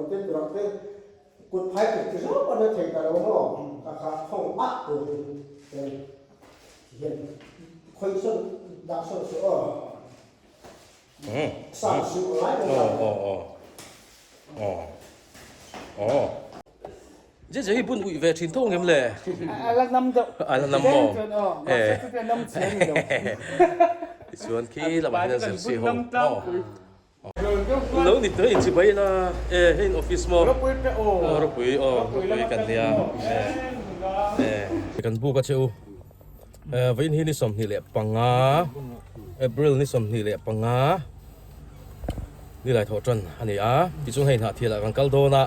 Te turak te kut phai tur chi zawk pawn a thei ta lo maw ka kha khawng ah tur hi ten ti hian khawih sawn dah sawn suh aw sang suh ngai mai aw aw aw aw aw Je je hi bun uih ve thin tho ngem le a la nam deuh a la nam maw tichuan khi lamah hian a zir si ho aw Lo ni tawh in chibai ila e hei in office maw Ropui pe aw Ropui aw Ropui kan nia e kan buk a che u vawiin hi ni 25 April ni 25 nilai thawh tan a ni a tichuan hei hnah thilah kan kal dawn a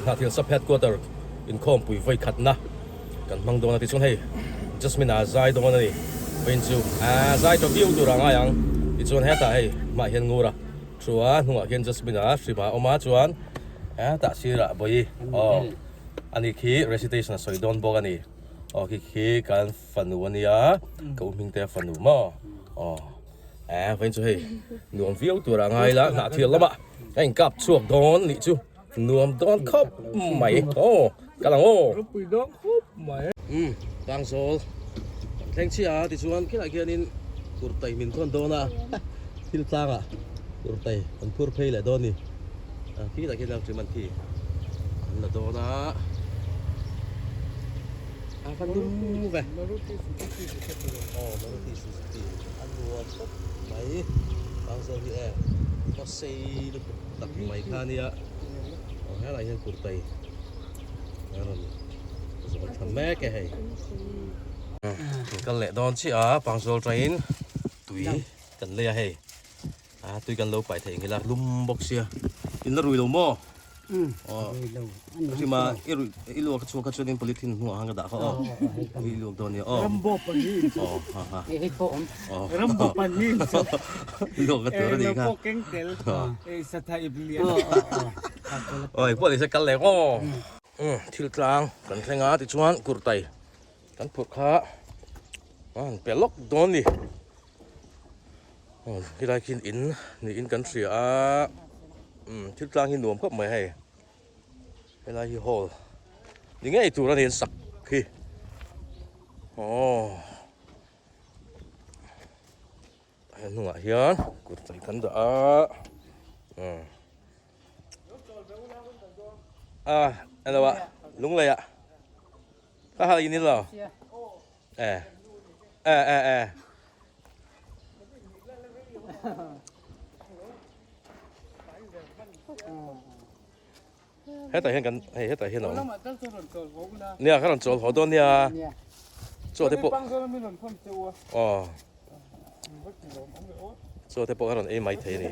hnah thil sub headquarter inkhawmpui vawi khatna Kan hmang dawn a tichuan hei Jasmine a zai dawn a ni vawiin chu aaa zai tawh viau tur a ngai ang tichuan hetah hei hmaah hian ngur a thu a hnungah khian Jasmine a hrim a awm a chuan hetah sirah bawi aw ani khi recitation a sawi dawn bawk a ni aw khi khi kan fanu a nia ka u hming te a fanu maw aw aaa vawiin chu hei nuam viau tur a ngai la hnah thial lamah a inkap chhuak dawn nih chu. Nuam dawn khawp mai aw kal ang aw. Ropui dawn khawp mai. Umm Pangzawl kan thleng chiah a tichuan khilai khianin kurtai min thawn dawn a thil tlangah kurtai kan phur phei leh dawn a ni a khilai khian lam hrim an thi an la dawn a a va lum ve aw Maruti Suzuki a nuam khawp mai Pangzawl hi e khaw sei lutuk. Tak mai kha ania aw helai hian kurtai a rawn zawn tha mek e hei kan kal leh dawn chiah a pangzawl tangin tui kan lei a hei a tui kan lo pai theih ang ila lum bawk sia in la rui lo maw aw hrima i rui i luak a chhuak kha chuanin polythene hnuah khan ka dah kha aw i luak dawn nia aw Rambo pahnih aw ha ha Hei pawh awm. aw Rambo pahnih luak ka tur a nih kha Pawh keng tel satha ip lian Oi pawh ni se kal leh aw thil tlang kan thleng a tichuan kurtai kan phurh kha a han pe lawk dawn ni aw helai khi in niin kan hria a thil tlang hi nuam khawp mai hei. Helai hi hall ni ngei tur a ni an sak hi aw he hnungah hian kut chei kan dah a umm a elo ah lunglei ah ka hal in ilo e e e e. Hetah hian kan hei hetah hian a awm. Nia ka rawn chawl haw dawn nia. Chaw te pawh aw chaw te pawh ka rawn ei mai thei a ni.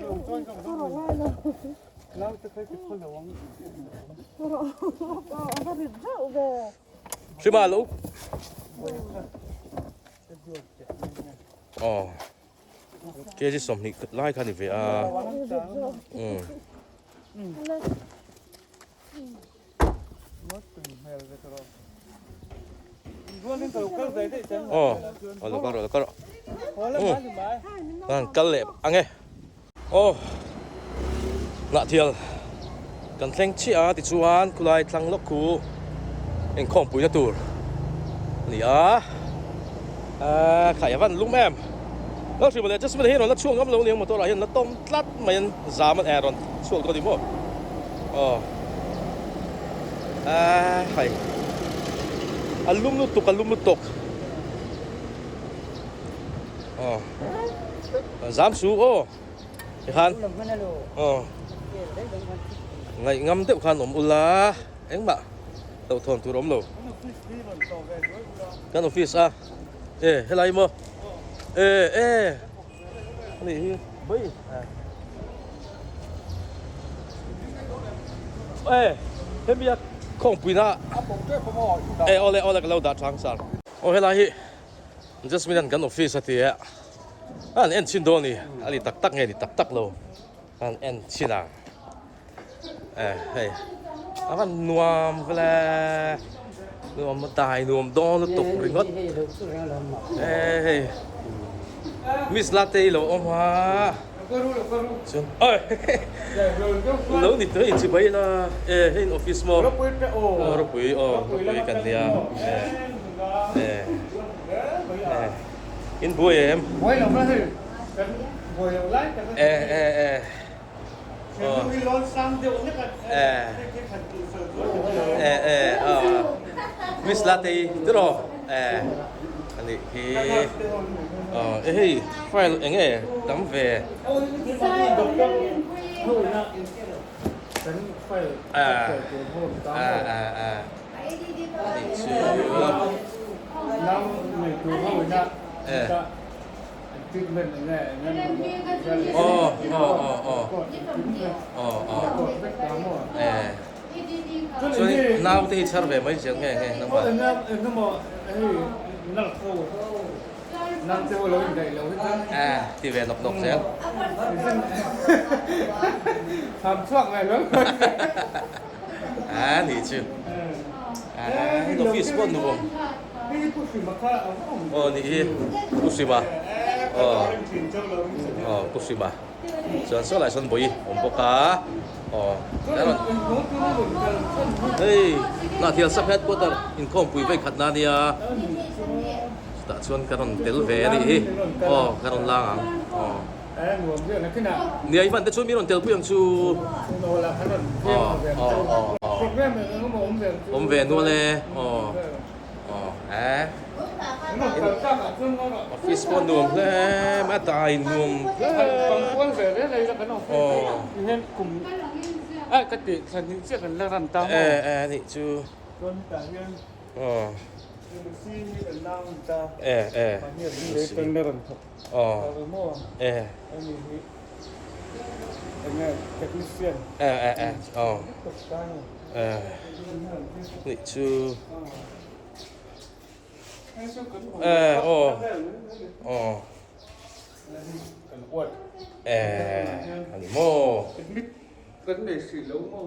Hrima lo aw. Kg 20 lai kha ni ve a. Um. Aw, aw lo kal rawh lo kal rawh. Um. Kan kal leh ang e. Aw. Hnah thial kan thleng chiah a tichuan khulai thlang lawk khu inkhawmpuina tur a ni a ahh khai a van lum em lo hrilh mawle just hi rawn la chhuak ngam lo aniang motor ah hian la tawm tlat mai an zam a rawn chhuak dawn a ni maw aw ahh khai a lum lutuk a lum lutuk aw zam su aw. Tikhan aw ngaih ngam deuh khan awm ula engmah hlauhthawn tur awm lo. Kan office a e helai maw e e ani hi bai e hemi a khawngpui na e awle awle ka lo dah thang sar aw helai hi Jasmine an kan office a ti a an en chhin dawn a ni a ni tak tak nge ni tak tak lo an en chhin ang eh hei a van nuam vele nuam a dai nuam dawn lutuk ringawt eh hei miss latte i lo awm a. Chuan oi lo ni tawh in chibai ila e hei in office maw aw ropui aw ropui kan nia e e e in buai em e e e e e aw miss Latei tiraw e anih hi aw e hei file eng nge tam ve a a a a anih chu e aw aw aw aw aw aw e chuan naute hi chhar ve mai zel nge nge nangmah e ti ve nawk nawk zel a nih chu a office pawh nuam aw nih hi pu hrima aw aw pu hrima chuan saw lai sawn bawi awm bawk a aw hei hnahtial sub headquarter inkhawmpui vei khat na nia chutah chuan ka rawn tel ve a nih hi aw ka rawn lang ang aw. Nia i hman te chu mi rawn tel pui ang chu. Aw aw aw aw. Awm ve nual e. Aw aw e. Office pawh nuam hle mai a dai nuam hle. Aw. E e nih chu. Aw. E e. Aw e e e e aw e nih chu e aw aw e ani maw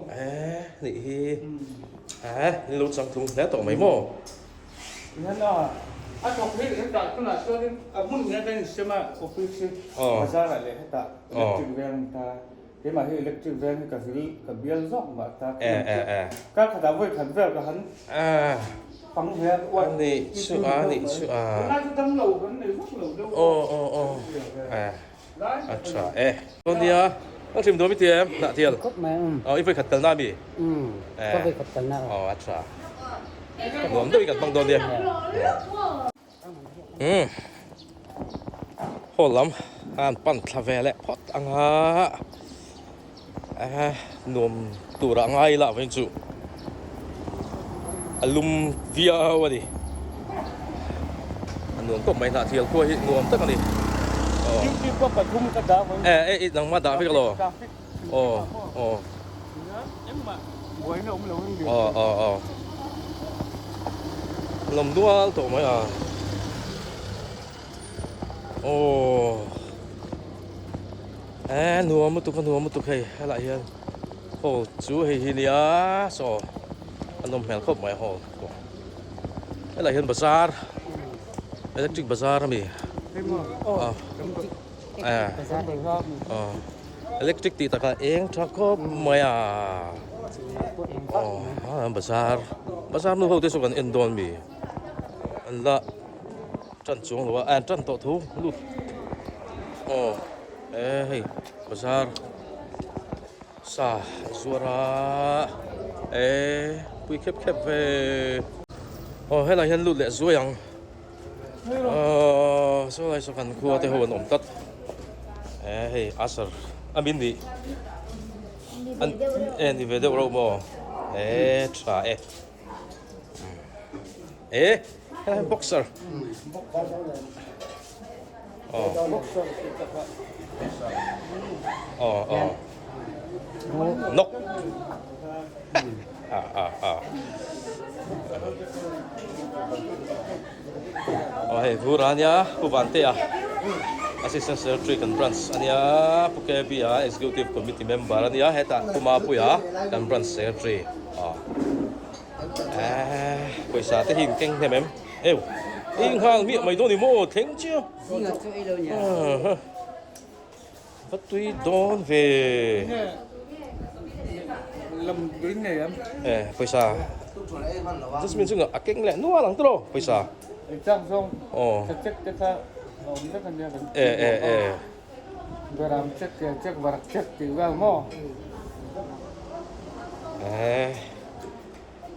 e nih hi e in lo changtlung hle tawh mai maw. A thawk hi hetah tunah chuanin a hmun hian kan insem a office hi bazar ah leh hetah electric veng a ni ta keimah hi electric veng hi ka vil ka bial zawk mah ta kar khatah vawi khat vel ka han pang ve a uat tunlai chu damlo kan nei vak lo deuh a tha e nia a hrim duam i ti em hnah thial i vawi khat kalna ami aw a tha nuam deuh i kan hmang dawn nia umm hall lam a an pan thla ve leh phawt ang a nuam tur ah ngai ila vawiin chu a lum viau a ni a nuam tawp mai hnah thial khua hi nuam tak a ni aw e e nangmah dah vek alo aw aw aw aw aw lawm nual tawh mai a aw e nuam lutuk a nuam lutuk hei helaiah hian hall chu hei hi nia saw a nawm hmel khawp mai hall pawh helaiah hian bazar electric bazar a mi aw aw electric tih takah eng tha khawp mai a aw bazar bazar nu ho te saw kan en dawn mi an la Tan chuang lo a, an tan tawh tho lut aw e hei bazar sa an zuar a e pui khep khep ve aw helai hian lut leh zuai ang aw saw lai saw kan khua te ho an awm tlat e hei asar a min nih an e ni ve deuh reuh maw e tha e. E helai hi boxer aw aw aw nawk ah ah ah aw hei vur ania pu Vantea assistant secretary kan branch ania pu KB a executive committee member ania hetah pu Mapuia kan branch secretary aw. Pawisa te hi in keng hnem em? Eu, i nghal miah mai dawn i maw thleng chiah. Va tui dawn ve. Eh pawisa Jasmine chu a keng leh nual ang tawh pawisa. Aw. Eh eh eh. Eh.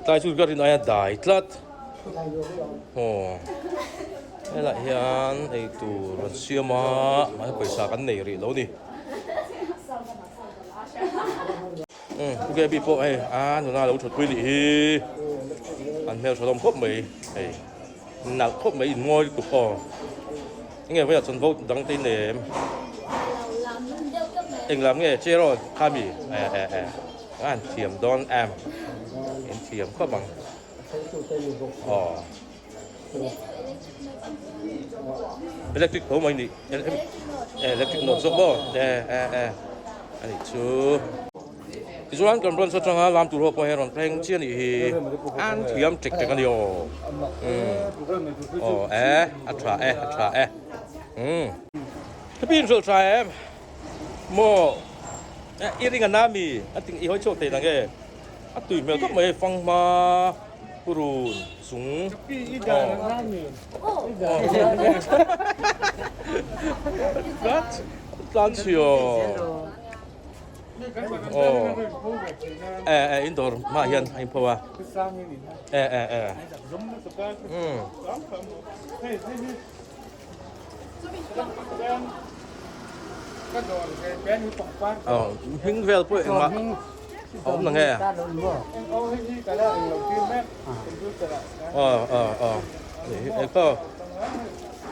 Tlai chu ka rin aia dai tlat. Aw helai hian eitur an siam a mahse pawisa kan nei rih lo ni. Umm Pu Gaby pawh hei a nuna lo thutpui nih hi an hmeltha hlawm khawp mai hei nalh khawp mai in ngawi lutuk aw enge vawiah chuan vote dang te in nei em englam nge chair aw khami eh eh eh. A han thiam dawn em? In thiam khawp ang. Aw. Electric tho mai ni. Electric note zawk maw? E e e. Ani chu. Tichuan kan branch atanga lam tur ho pawh hian rawn thleng chiah anih hi. An thiam tek tek a ni aw. Aw e a tha e a tha e. Umm. Ka pin hrilh tha em? Maw i ring a na mi a ting i hawi chhuak thei nang e a tui hmel khawp mai fanghma purun chung aw tlan chhiaw aw e e in dawr hmaah hian a inpho a e e e umm. Hming vel pawh engmah a awm nang e. Aw aw aw eng pawh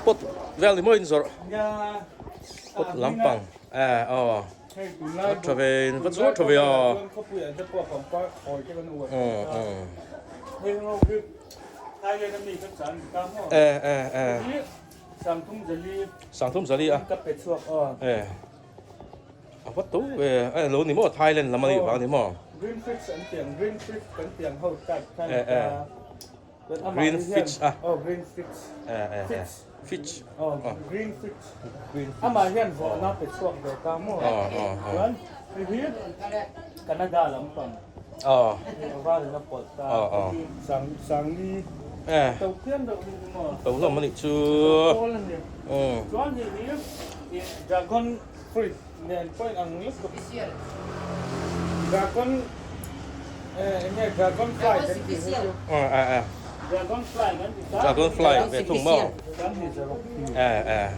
pot vel ni maw in zawrh pot lampang e aw a tha ve in va zuar tha ve a. Eh eh eh. Sangthum zali a. Eh. A va to ve. Eh lo ni maw Thailand lam ani vang ni maw. Green fits an tiang green fits kan tiang ho type khan Eh eh. Green fits a. Oh green fits. Eh eh eh. Fits. Oh green fits. Amah hian vawhna pe chhuak ve ta maw. Oh oh oh. Chuan hei hi Canada lampang. Aw. Val in a pawlh ta. Aw aw. Sang sangli. Eh. To phian deuh ni maw. To hlawm anih chu. Pawl a ni. Umm. Chuan hei hi ih dragon fruit nen pawh in ang lutuk. Dragon eh eng nge dragon fly kan tih hi chu. Aw eh eh. Dragon fly kan ti ta. Dragon fly ve thung maw. Kan ni zawk. Eh eh.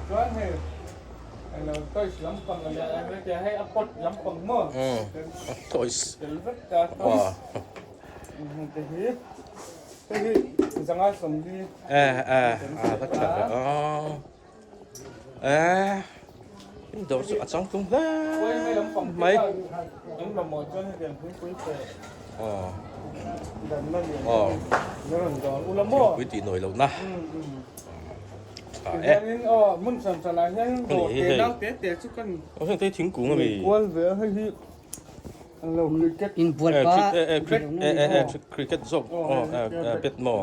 Chuan hei. Alo toys lampang a nia em hetia hei a pot lampang maw toys tel vek ta toys te hi hei hi zanga sawmli eh eh a va tha ve aw eh in dawr chu a changtlung hle mai an mamawh chuan hetiang thingpui te aw dan na lian aw rawn dawr ula maw thingpui tih nawi loh na Tha e. Aw hmun hran hran ah hian dawr te nau te te chu kan Aw heng te hi thingkung a mi. Kual ve a hei hi an lo cricket. Inbual pa. Eh eh cricket zawk aw eh bet maw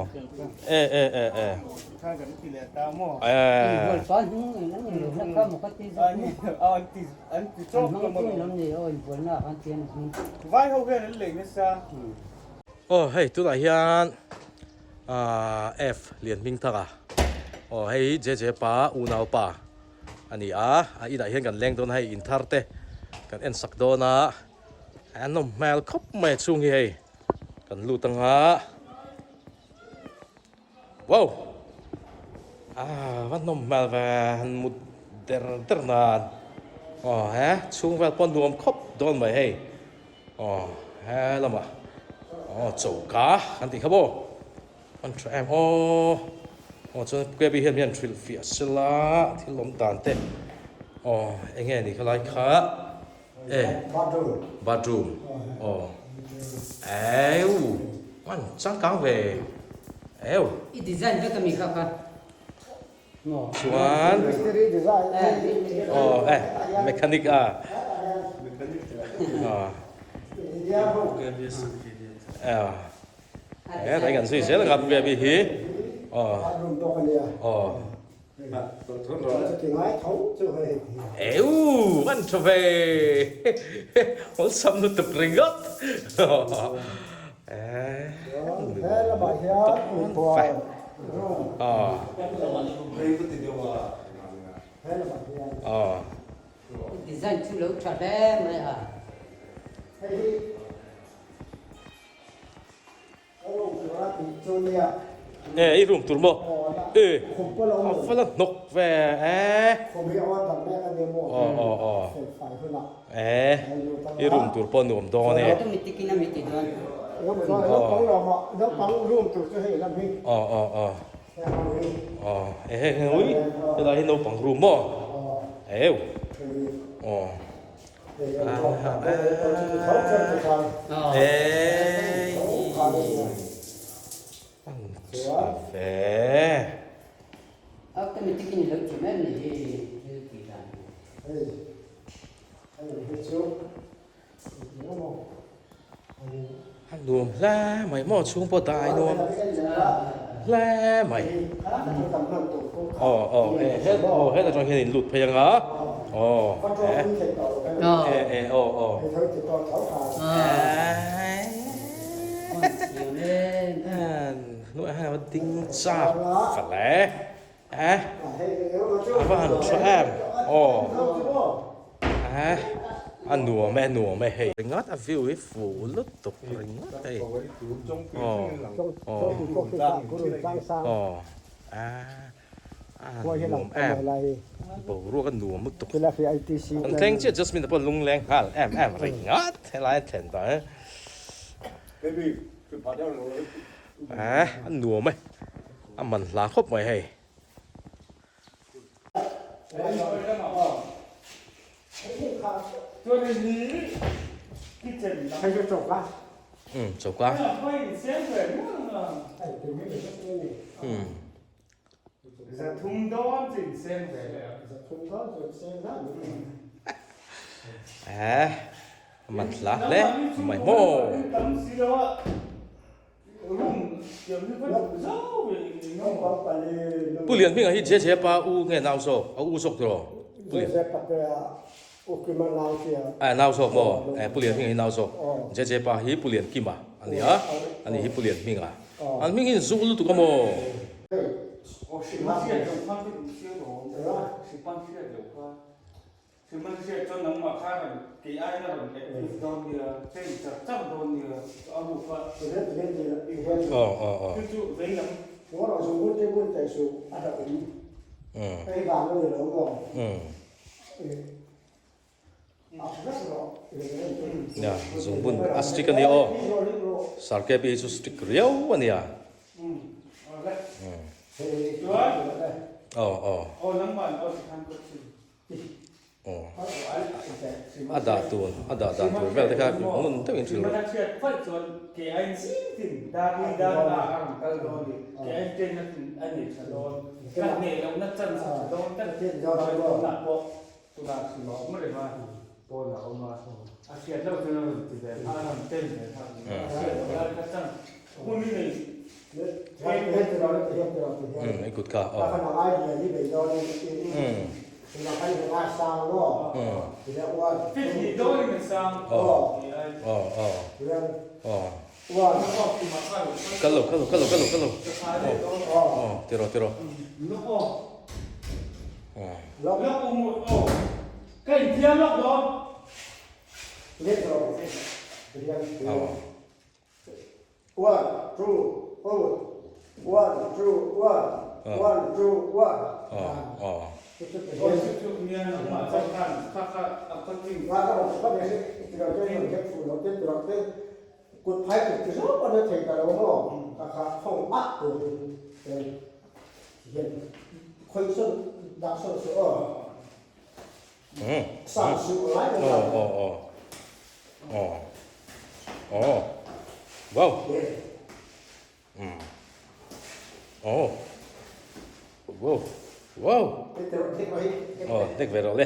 eh eh eh eh. Kha kan ti leh ta maw. Eh. Inbual pa hnung in an lo na kha maw ka ti zawk maw. Aw an ti an ti chawk lo maw. An hmang aw inbual na ah khan tian hnung. Vai ho hian an lei nasa. Aw hei tunah hian Ahh F lian hming thak a aw hei hi JJ pa unau pa a ni a a inah hian kan leng dawn a hei in thar te kan en sak dawn a a nawm hmel khawp mai a chhung hi hei kan lut ang a wow ah va nawm hmel ve han mut der der nan aw he chhung vel pawh nuam khawp dawn mai hei. Aw he lamah aw choka kan tih kha maw an tha em aw aw chuan Gaby hian min han hrilh fiah sela thil awm dan te aw eng nge ni khalai kha e bathroom aw eu an changkang ve eu I design vek ami kha kha. Chuan aw eh mechanic a aw eh tlai kan zui zel ang a Gaby hi aw aw. Eu an tha ve awlsam lutuk ringawt Design chu lo tha hle mai a. E i room tur maw e a va la hnawk ve e aw aw aw e i room tur pawh nuam dawn e aw aw aw aw e hei hei ui helai hi naupang room maw eu aw. A nuam hle mai maw chhung pawh dai nuam hle mai aw aw e he aw heta tang hian in lut phei anga aw e e aw aw hnuaiah hian a va ding chak fale e a va han tha em aw e a nuam e nuam e hei ringawt a view hi fuh lutuk ringawt hei aw aw aw a a nuam em boruak a nuam lutuk an thleng chiah Jasmine te pawh lungleng nghal em em ringawt helai a thlen tawh e a nuam e a man hla khawp mai hei. Umm choka umm eh a man hla hle mai maw. Pu Lianhminga hi Jeje pa u nge nau zawk? A u zawk tiraw? Pu Lian. Eh nau zawk maw? Eh Pu Lianhminga hi nau zawk. Jeje pa hi Pu Liankima a ni a, ani hi Pu Lianhminga. An hming hi inzuk lutuk a maw? Sihmanhsehlaw chuan nangmah kha rawn kei aiin a rawn active dawn nia, change char char dawn nia, a ruk a. Chu chu vei lam. Nia, zungbun a stick a nia aw. Sarkepi hi chu stick riau a nia. Aw aw. Aw. A dah tur, a dah dan tur vel te kha ngun deuhin thil rawh. Umm i kut kha aw. Umm. Aw aw aw. Kal lo kal lo kal lo kal lo kal lo. Aw aw ti rawh ti rawh. Aw. Aw. One, two, hold. One, two, one. One, two, one. Kut phai kut chi zawk a thei ta lo maw ka kha khawng ah tur hi hian khawih sawn dah sawn suh aw sang suh lai aw aw aw aw aw wow aw wow wow aw tek ve rawh le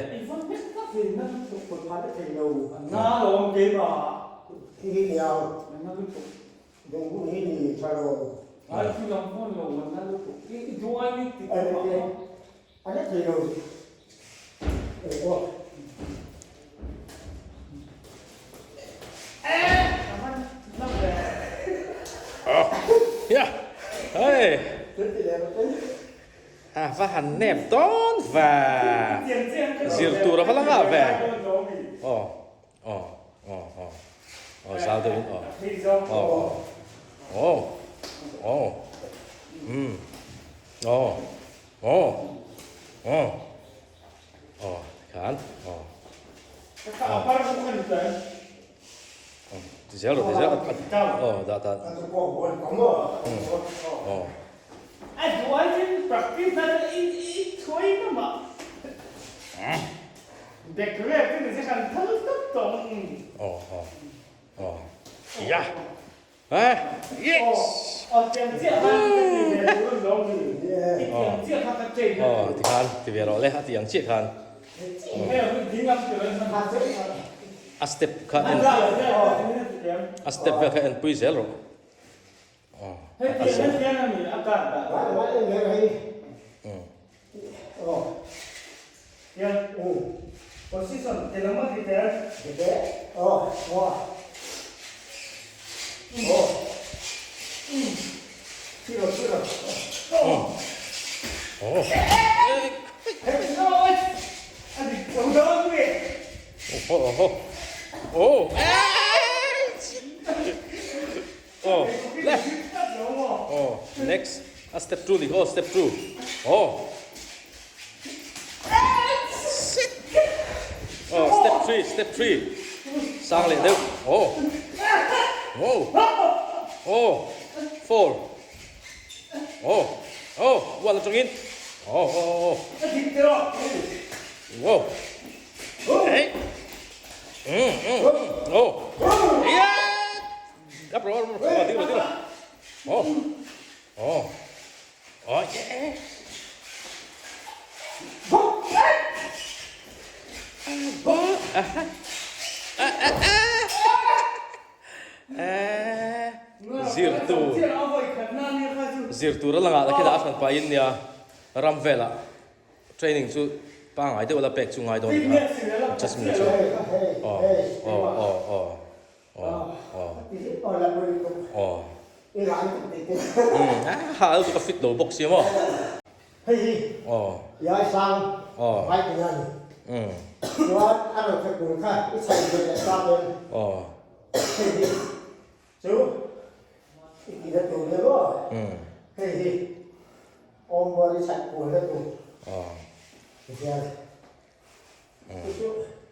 A la thei lo aw. Ya hei a va han nep dawn ve zir tur a va la ngah ve aw aw aw aw aw zal deuhin aw aw aw aw um aw aw aw aw tikhan aw aw ti zel rawh ti zel aw dah dah aw aw aw aw ya eh yes aw tikhan ti ve rawh le a ti ang chiah khan a step kha en a step vel kha en pui zel rawh Aw le aw next a step 2 ni aw step 2 aw aw step 3 step 3 sang leh deuh aw aw aw 4 aw aw one atangin aw aw aw aw Hey. Oh. Yeah. Up rồi, up rồi. Đi rồi, đi rồi. Oh. Oh. Oh yeah. Zir tur zir tur a langah lakhin a hran pahin nia ram velah Training chu pangngai deuh la pek chu ngai dawn ni kha Jasmine chu aw aw aw aw aw aw aw umm ha al chu ka fit lo bawk sia maw aw aw umm aw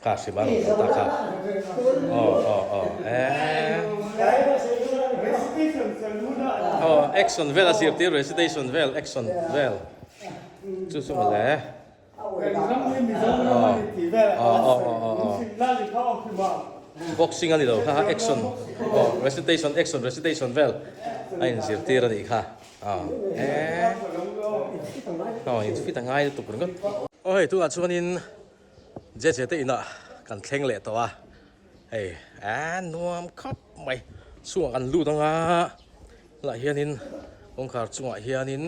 Kha hrim a rawn kal ta kha. Aw aw aw eh. Aw action vel a zirtir recitation vel action vel chu chu mawle. Boxing a ni lo kha action aw recitation action recitation vel a inzirtir a nih kha aw in fit a ngai lutuk ringawt. Aw hei tunah chuanin JJ te inah kan thleng leh tawh a hei a nuam khawp mai chhungah kan lut anga lah hianin kawngkhar chungah hianin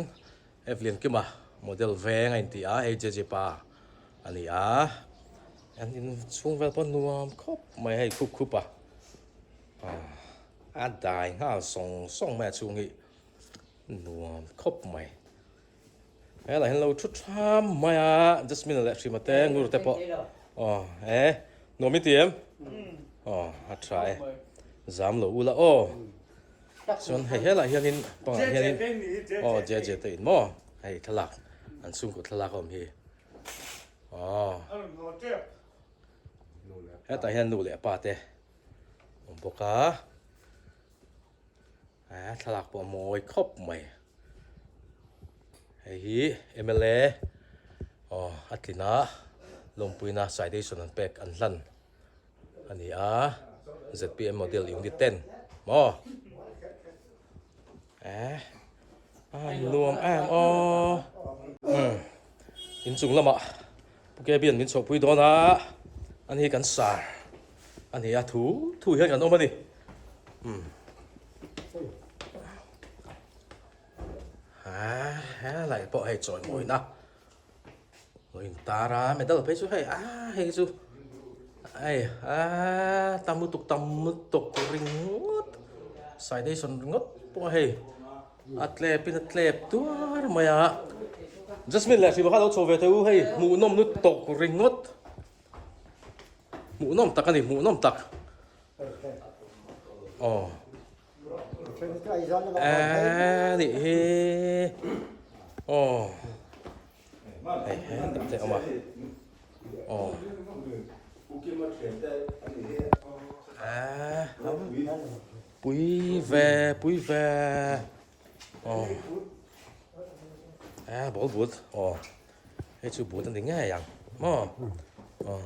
Evelyn Kima model veng a inti a, hei JJ pa a ni a, an in chhung vel pawh nuam khawp mai hei khup khup a, a dai nghal sawng sawng mai a chhung hi nuam khawp mai. Helai hian lo thu tham mai a, Jasmine leh Hrima te Ngur te pawh aw e nuam i ti em? Aw a tha e, zam lo ula aw. Chuan hei helai hianin pangah hianin aw JJ te in maw hei thlalak an chhungkaw thlalak a awm hi aw hetah hian nu leh pa te awm bawk a eh thlalak pawh a mawi khawp mai hei hi M_L_A aw a tlin a lawmpuina citation an pek an hlan. a ni a zpm model unit ten maw eh a nuam em aw um inchung lamah pu kebian min chhohpui dawn a ani hi kan sar a ni a thu thu hian kan awm a ni um ha helai pawh hei chawi mawina. Lo in tar a medal phei chu hei a hei chu hei a tam lutuk tam lutuk ringawt citation ringawt pawh hei a tlep in a tlep tuar mai a Jasmine leh Hriva kha lo chho ve teh u hei hmuhnawm lutuk ringawt hmuhnawm tak a ni hmuhnawm tak aw. Eee nih hi aw hei hetah te a awm a aw eee pui ve pui ve aw eee ball but aw hei chu but a ni ngei ang maw aw.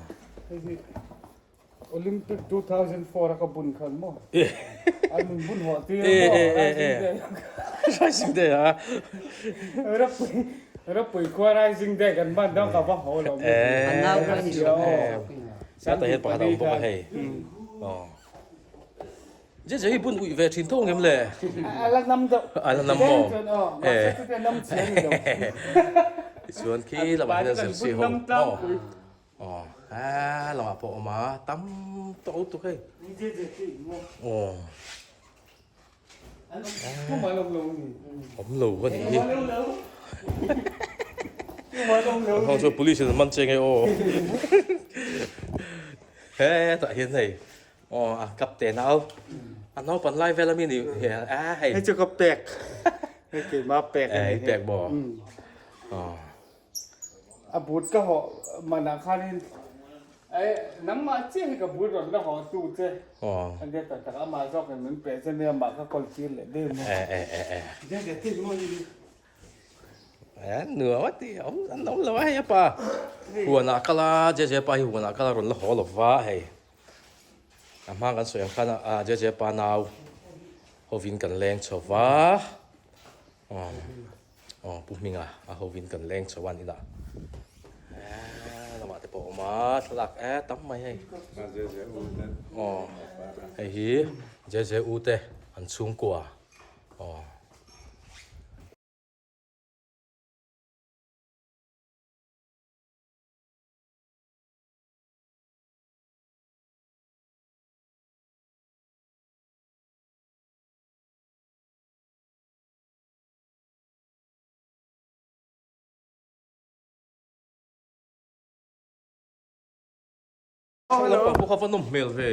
Olympic 2004 a ka bun khan maw? An min bun hawh tir maw? Rising Day. Rising Day a. Rapui Rapui khua Rising Day kan ban dang ka va haw lo. An nau kha ni lo. Sata hian pakhat a awm bawk a hei. Aw. Je je hi bun uih ve thin tho ngem le? A la nam deuh. A la nam maw? Mahse chutia nam chian ni lo. Tichuan khi lamah hian a zir si ho. Aw he lamah pawh a awm a tam tawh lutuk hei aw awm lo ka nih hi hong chu police in an man che nge aw hetah hian hei aw a captain au a naupan lai vel ami ni a hei hei chu ka pek hei keima pek a ni pek maw aw. A but ka hawh manah khanin eh nangmah chiah hi ka but rawn la hawh tu che a nia tak tak amah zawkin min peh che nia amah ka kawl tir leh deuh maw. Eh eh eh eh. Eh nuam a ti awm an awm lo a hei a pa huanah kal a JJ pa hi huanah kal a rawn la haw lo va hei a hma kan sawi ang khan a JJ pa nau hovin kan leng chho va. Aw aw Pu Hminga a hovin kan leng chho a inah eee lamah te pawh a awm a thlalak e tam mai hei aw hei hi JJU te an chhungkua aw. Lampang pawh kha va nawm hmel ve.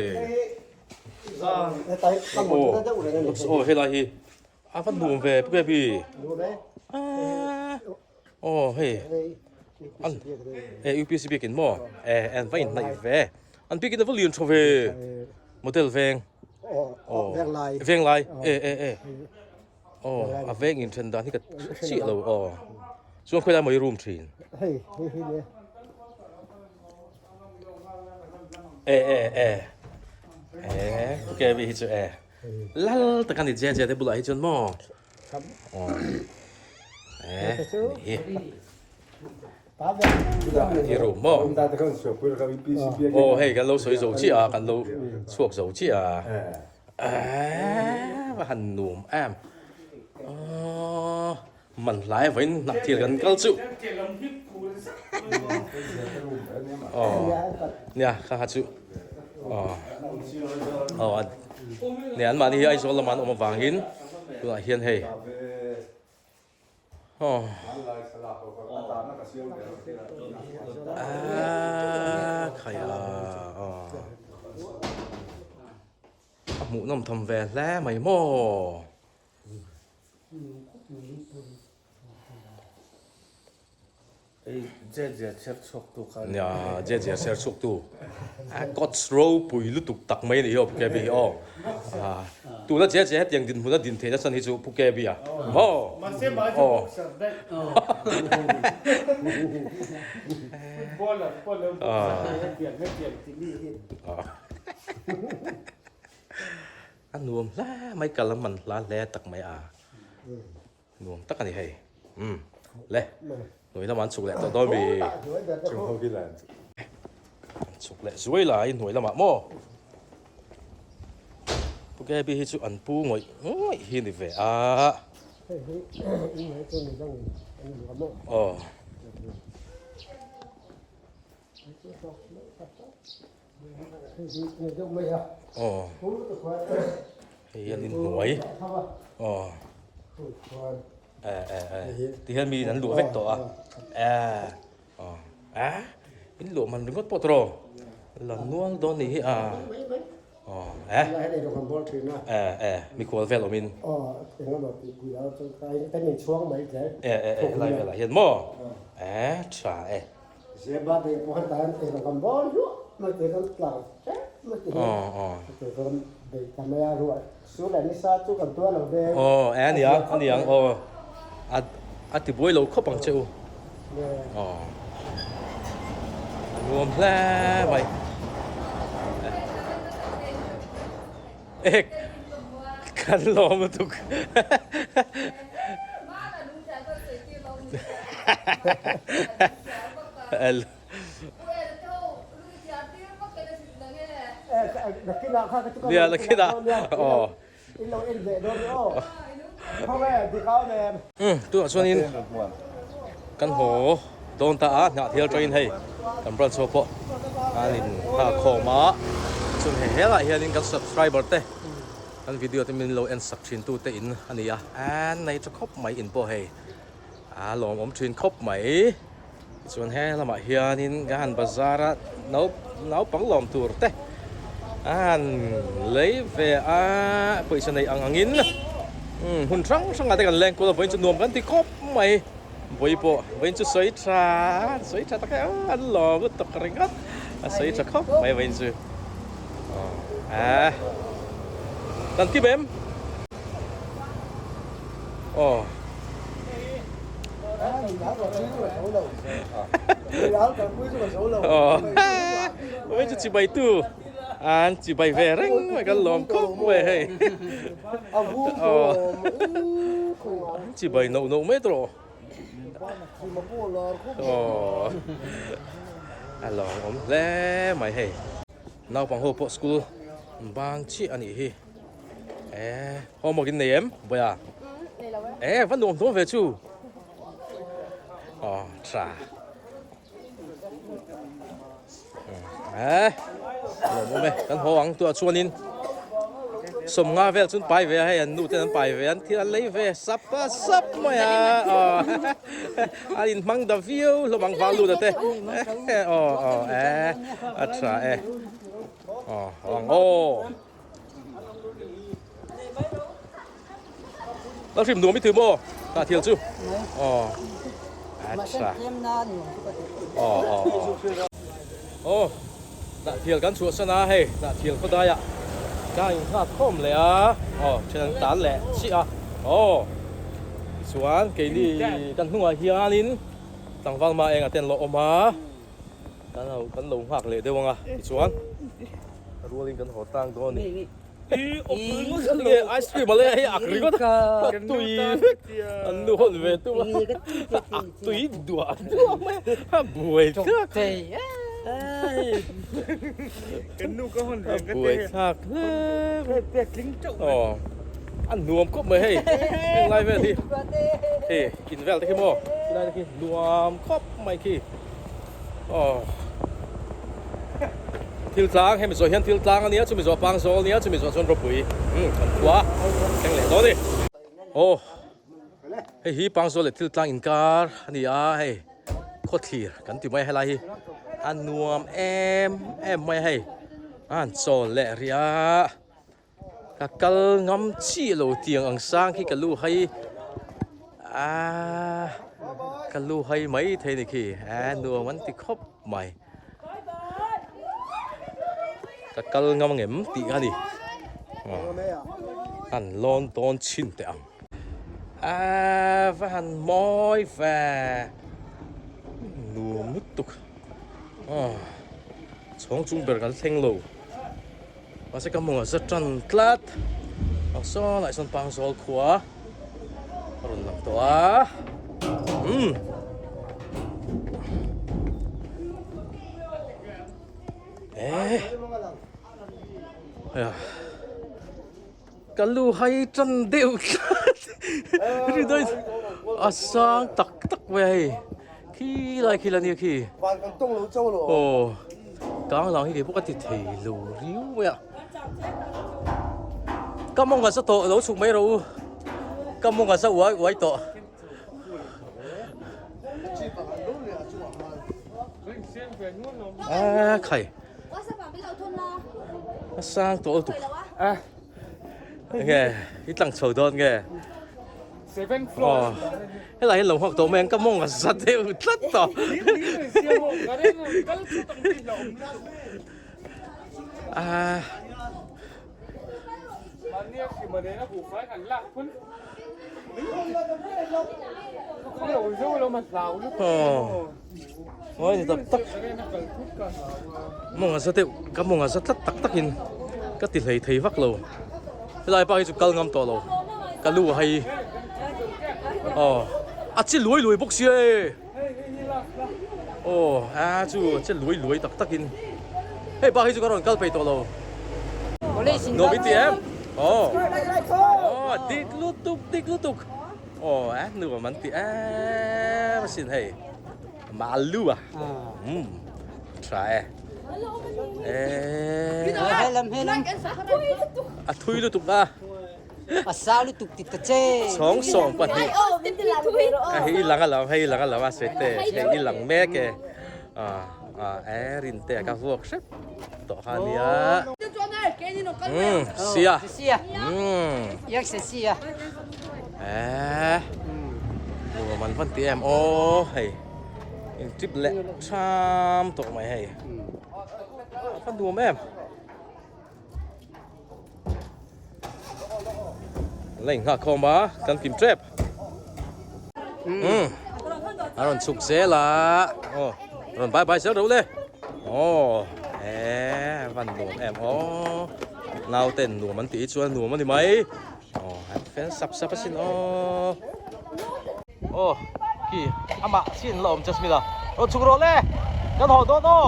Aw helai hi a va nuam ve pu Gaby. Aw hei an e UPC biakin maw e an va inhnaih ve an biakin a va lian tha ve model veng aw venglai e e e. Aw a veng in then dan hi ka chiah lo aw chuan khawilai maw i room thin hei hei hei le e e e e ok vi hi chu e lal tak ani je je te bulah hi chuan maw aw e hi i room maw aw hei kan lo sawi zo chiah a kan lo chhuak zo chiah a Eee va han nuam em aww man hlai vawiin hnah thil kan kal chu aw nia kha kha chu aw aw nia an mahni hi Aizawl lamah an awm avangin tunah hian hei aw aaa khai a aw. A hmuhnawm tham ve hle mai maw? Nia, je je ser chhuak tu. A God's ropui lutuk tak mai a ni hi aw Pu KB hi aw. Tuna je je hetiang dinhmun a din theihna chan hi chu Pu KB a maw? Aw. A nuam hle mai kal a man hla hle tak mai a nuam tak a ni hei umm le hnuai lamah an chhuk leh tawh dawn mi an chhuk leh zuai lai hnuai lamah maw Pu Gaby hi chu an pu ngawih ngawih hi ni ve a aw. Aw hei hian in hnuai aw eh eh eh ti hian mi in an luah vek tawh a eh aw eh in luah man ringawt pawh tawh la nual dawn nih hi a. Aw eh. Lai hei kan bawr thin a. Eh eh mikhual vel awm in. Aw eng emaw tih pui lo chuan kai kan in chhuang mai zel. Eh eh eh lai velah hian maw eh tha e. Zeba te pawh han tan eng kan bawr hluah mai te kan tlang hrep mai te hian. Aw aw. Te kan bei ta mai a ruah sur leh nisa chu kan tuar lo ve. Aw eh ania aniang aw a a ti buai lo khawp ang che u. Aw a nuam hle mai ek kan lawm lutuk nia nakinah aw Tunah chuanin kan haw dawn ta a, hnah thial tawhin hei kan branch ho pawh an in nghah khawm a, chuan hei helaiah hianin kan subscriber te kan video te min lo en sak thin tu te in a ni a, an nei tha khawp mai in pawh hei a lawmawm thin khawp mai, tichuan he lamah hianin kan bazar a naupang lawm tur te a han lei ve a pawisa neih ang angin hun hrang hrangah te kan leng kual a vawiin chu nuam kan ti khawp mai vawi pawh vawiin chu sawi tha sawi tha tak e an lawm lutuk ringawt a sawi tha khawp mai vawiin chu kan kim em. Aw. Aw. Oi chu chibai tu. An chibai ve reng mai kan lawm khawp mai hei. Aw. Chibai no no mai tawh. Aw. A lawm awm hle mai hei. Naupang ho pawh school bang chiah a nih hi. Eh, homework in nei em? Boya. Nei lo e. Eh, va nuam dawn ve chu. Oh, tha. Eh, lawm awm e. Kan haw ang tuah chuanin sawm nga vel chun pai ve a hei an nu ten an pai ve an thil an lei ve sap a sap mai a. Oh, an in hmang da viau hlawm ang val lut a te. Oh, oh, eh, a tha e. Oh, haw ang aw. Lal hrim nuam i ti maw? Tah thial chu. Aw. Acha. Aw aw aw. Aw. Tah thial kan chhuah san a hei. Tah thial khawdai ah ka in nghak khawm leh a. Aw then an tan leh chiah a. Aw. Tichuan keini kan hnungah hianin tlangval ma engah te an lo awm a. Kan lo kan lo nghak leh deuh ang a tichuan rualin kan haw tang dawn a ni. Nge ice cream a lei a hei ak ringawt a tui vek an nu hawn ve tum a ak tui duah duah mai a buai thlak a buai thlak hle aw a nuam khawp mai hei heng lai vel hi hei in vel te khi maw khilai te khi nuam khawp mai khi. Aw thil tlang hemi zawh hian thil tlang a nia chumi zawh pang zawl a nia chumi zawh chuan ropui umm kan khua thleng leh dawn a ni aw hei hi pang zawl leh thil tlang inkar a ni a hei khawthlir kan ti mai a helai hi a nuam em em mai a hei a han chawl leh rih a ka kal ngam chiah lo tiang ang sang khi ka lu hai aaa ka lu hai mai thei ni khi a nuam an ti khawp mai ka kal ngam ang em tih a ni an lawn tawn chhin teh ang aaa va han mawi ve nuam lutuk aw chhawng chung ber kan thleng lo. Mahse ka hmuh ah za tan tlat ang sawn ah sawn pangzawl khua a rawn lang tawh a umm eh ka lu hai tan deuh tlat ri dawi a sang tak tak mai a hei khi lai khi la nia khi aw. Kang lang hi kei pawh ka ti thei lo riau mai a. Ka mawng a za tawh lo chhuk mai rawh u. Ka mawng a za uai uai tawh. A khai. A sang tawh lutuk. Nge i tlang chho dawn nge. Aw helai hian lo nghak tawh mai ang ka mawng a za deuh tlat tawh. Ah. Aw ni tak tak mawng a za deuh ka mawng a za tlat tak tak in ka ti hlei thei vak lo helai pa hi chu kal ngam tawh lo ka lu a hei aw a chi luai luai bawk sia e aw a chu a chi luai luai tak tak in hei pa hi chu ka rawn kal peih tawh lo nuam i ti em aw aw dik lutuk dik lutuk aw a nuam an ti em asin hei. Malu a. Um. Tha e. Eh. Helam helam. A thui lutuk a. A sa lutuk ti ta che. Chhawng sawm pahnih. A hei lang a lam hei lang a lam a swe te hei i lang mek e. A a e rin te ka vuak hrep tawh kha nia. Um sia. Sia. Um. Yak se sia. Eh. Nuam an van ti em aw hei in trip leh tham tawh mai hei a va nuam em la inghak khawm a kan kim tep um a rawn chhuk zel a aw rawn bye bye zel ro le aw eh van nuam em aw nauten nuam an tih chuan nuam a ni mai. Aw an fel sap sap asin aw. Aw khi amah chin la awm Jasmine a. Rawn chhuk rawh le. Kan haw dawn aw.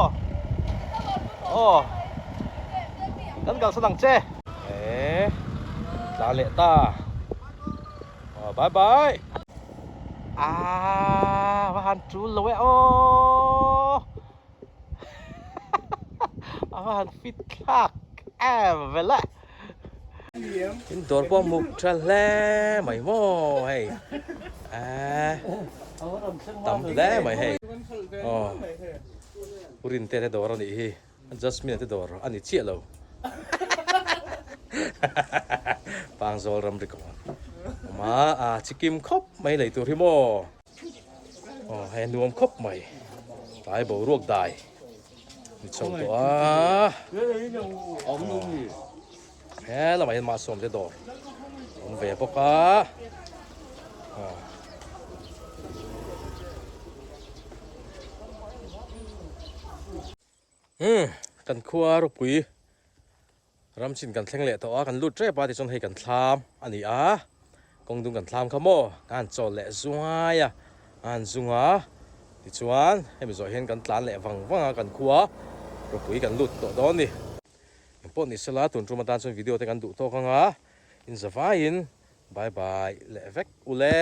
Aw. Kan kalsan ang che. Eh. Tla leh ta. Aw bye bye. Ah, va han tul lo e aw. A va han fit thlak em vel e. In dawr pawh muk tha hle mai maw hei eh tam hle mai hei aw Urinte te dawr a nih hi Jasmine te dawr a ni chiah lo Pangzawl ramri kawn awm a a chikim khawp mai lei tur hi maw aw hei a nuam khawp mai tlai boruak dai. Ni chho tawh a. He lamah hian mahsawm te dawr awm ve bawk a. Hmm, kan khua ropui Ram chin kan thleng leh tawh a, kan lut tep a tichuan hei kan thlam a ni a, kawng dung kan thlam kha maw ka han chawl leh zuai a, a han zung a, tichuan hemi zawh hian kan tlan leh vang vang a kan khua ropui kan lut tawh dawn a ni. Engpawh ni sela tun tum atan chuan video te kan duh tawk ang a, in zavaiin bye bye leh vek ule.